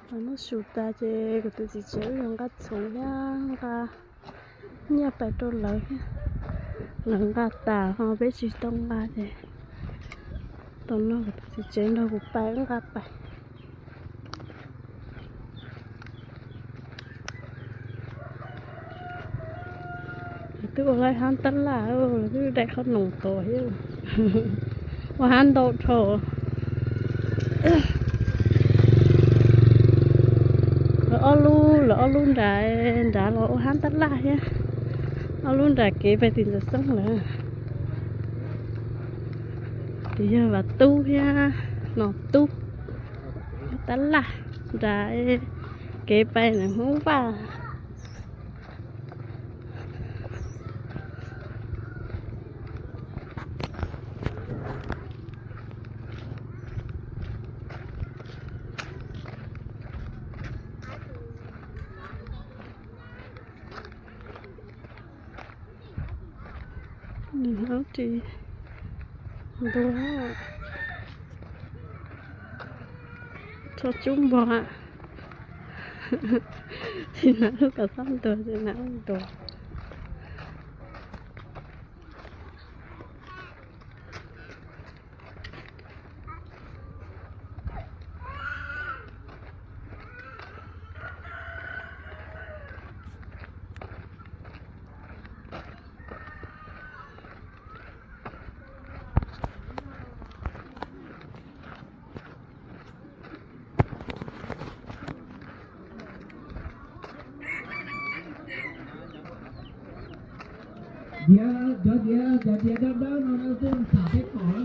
Noj su tas ces kuv tus txiv tsev wb yuav nqa txhuv thiab nqa nyiaj pais rau lawv thiab. Lawv nqa tas ho peb tsis tau nqa ces tau no kuv tus txiv tsev nrog kuv pais wb nqa pais. Lawv twb ua lawv hab tab laj, lawv twb dai qhob noom tod thiab. Ua hab ntau dhau. Lawv ob lub, lawv ob lub nrad, nrad los ua hab tab laj thiab. Ob lub nrad kev pais tim ntawd xeeb lawm. Ces yog Vam Tub thiab Nom Tub, tab laj nrad kev pais ntawm Hmoob Vaj. Nws hlub ris ntua, tso cub npog, tsis na lub kom txhob ntua, tsis na lub ntua.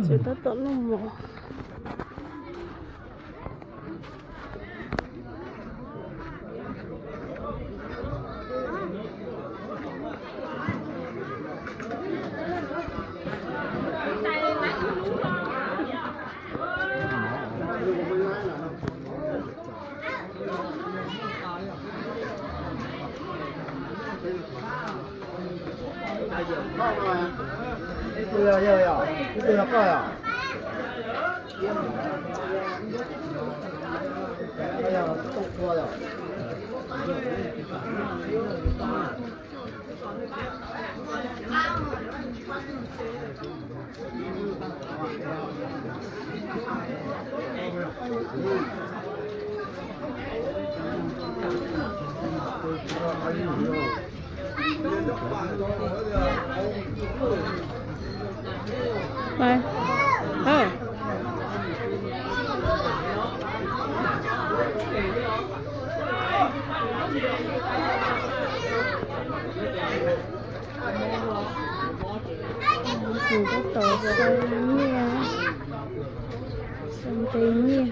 Tsis tab tom noj mov. Tab tom sau nyiaj, sau npe nyiaj.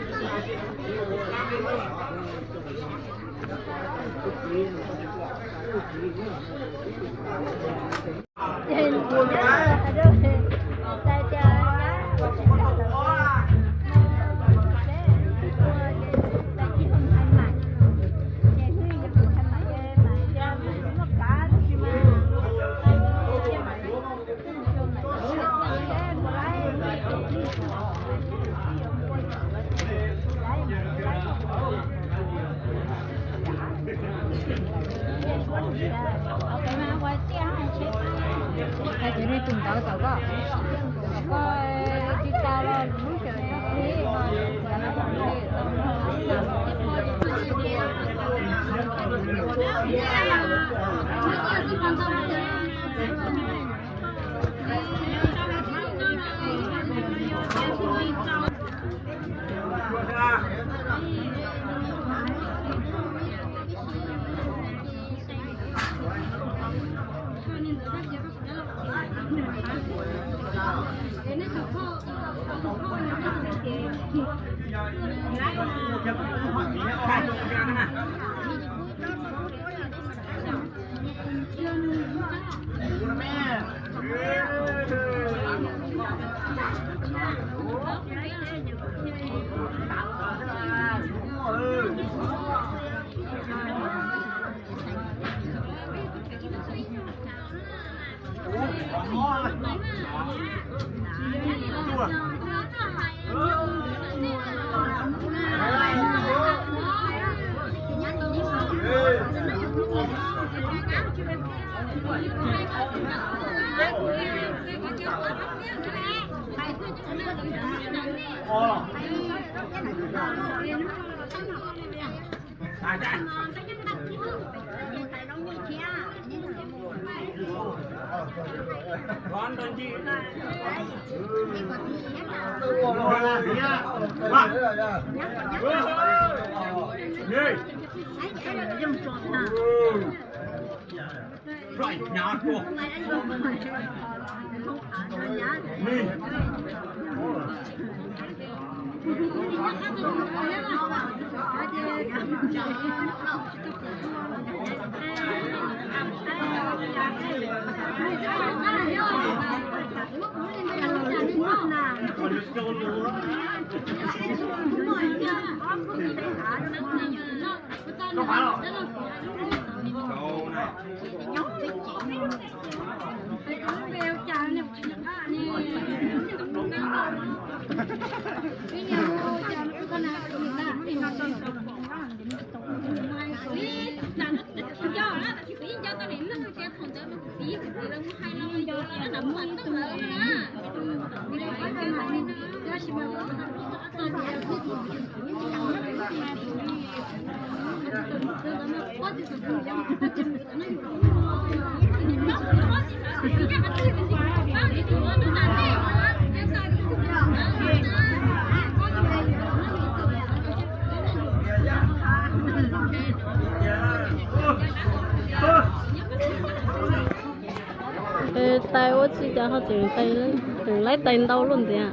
Tais ua tsis cas ho tseem laib tais ntau luaj ntxiv.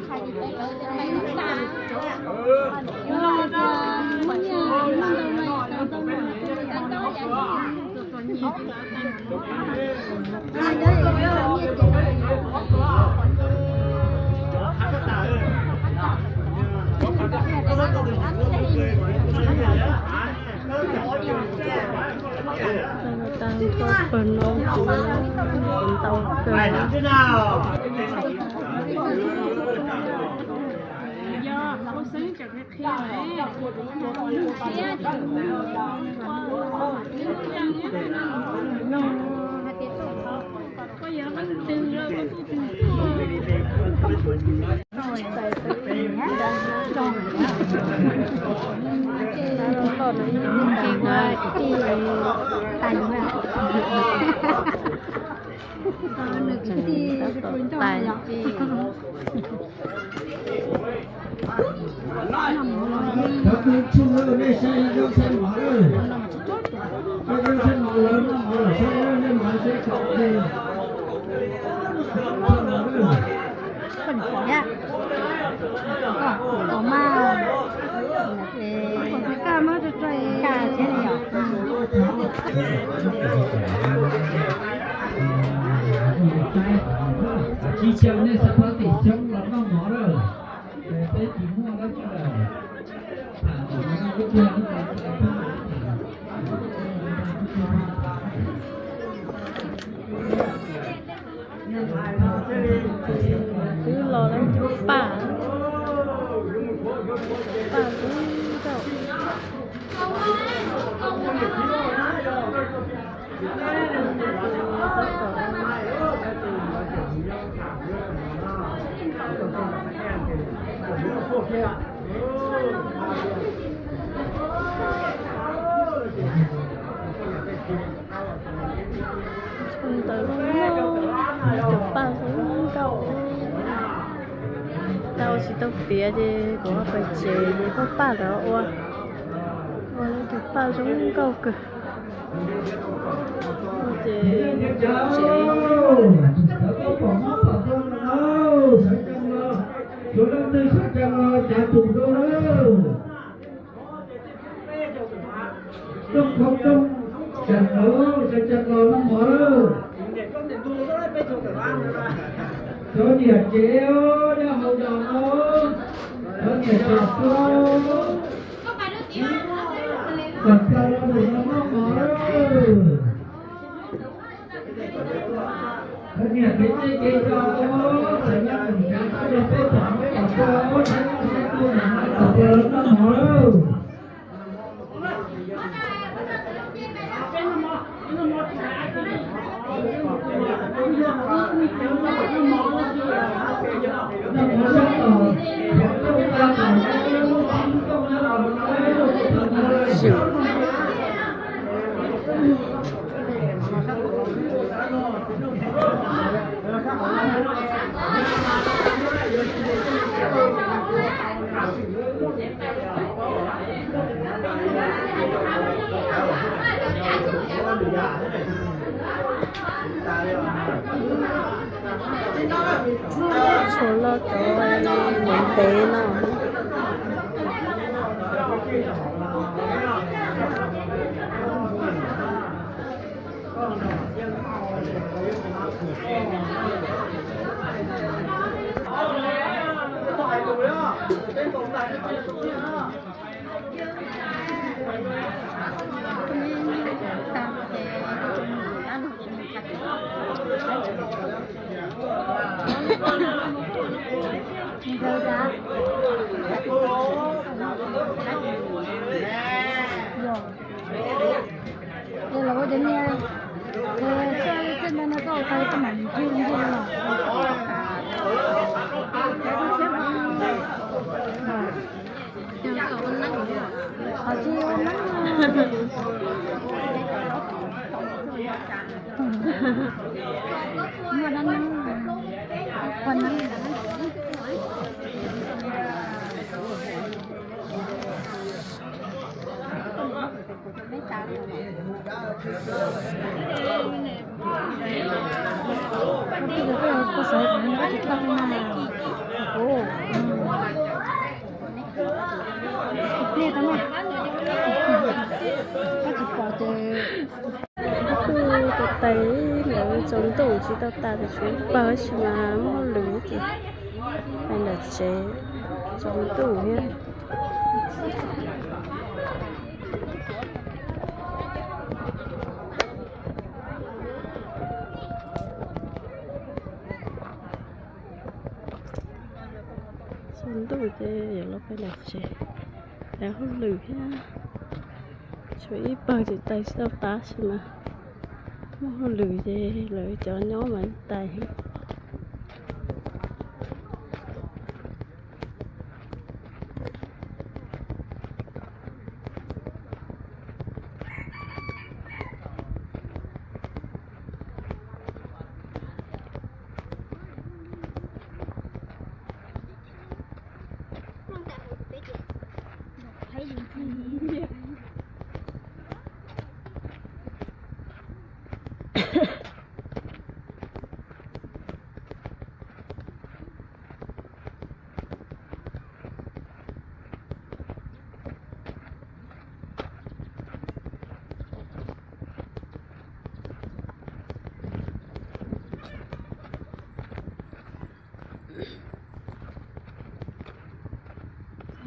Tais ntau kawg. Cov kwv tij nej saib zoo saib mov lawm, saib zoo saib mov lawm, noj mov lawm, saib nej mov saib kom Tsis xyaw nej xav pab tim xyoob los noj mov lawm, peb tsis muaj dab tsi lawm. Twb los lawm, paj, paj zoo nkauj. Ntawd, tus paj zoo nkauj. Tau ua tsis tau tiav ces kuv ho pais tsev ces paj paj lawv ua, ua tus paj zoo nkauj kawg. Ces tsev. Sawv daws leej twg sawv tsees los cav tus rau lawm. Rooj khov rooj, sawv daws sawv tsees los noj mov lawm. Cov niam tsev, nyob hauv zos no, cov niam tsev, kom txog los mus noj mov lawm. Cov niam tsev, tsev zos, sawv daws mus cav tau los peb pom, peb pom tau, saib saib tuaj mus no, kom txog los noj mov lawm. Noj mov sab tom, tom rooj tag tom no. Tshuav loj cov ntev ntev no. Kuv tuaj tais ntawd tsaus ntuj tsis tau tas, tsuas ib pawg tab sis mas muaj hauj lwm ces pais ntawm tsev tsaus ntuj thiab. Tsaus ntuj ces yuav los pais ntawm tsev, pais hauj lwm thiab. Tshuav ib pawg tseem tais tsis tau tas tab sis mas muaj hauj lwm ces lawv cov nyob mas tais.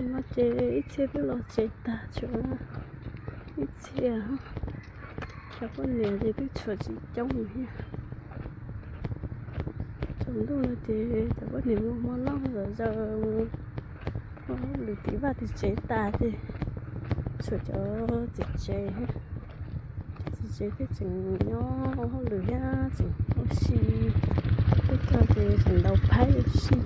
No ces ib txhia twb los tsev tag, tshuav ib txhia. Cov poj niam ces twb tshuav tsis coob thiab. Tsaus ntuj no ces cov poj niam mus hmo noj zom zaws, mus ua hauj lwm tim vaj tim tsev tas ces tshuav cov txiv tsev, txiv tsev thiaj tseem nyob ua hauj lwm thiab tseem ua si, tuaj txog ces tseem ntaus phaib ua si.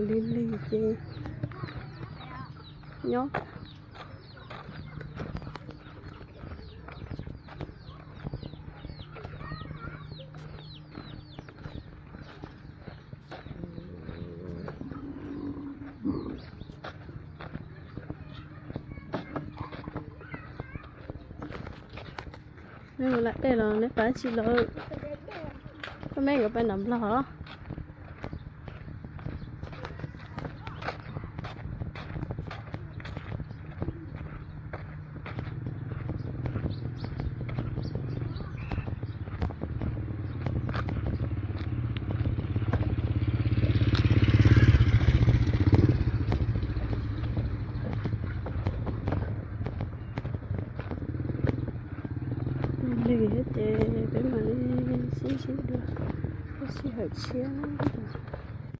Lig lig ces nyob. Neb mus lawm dej los neb pab tsis lawm. Koj me nkawd pais nram Nplog os. Ces peb mam li sib ntsib dua lub sij hawm tshiab.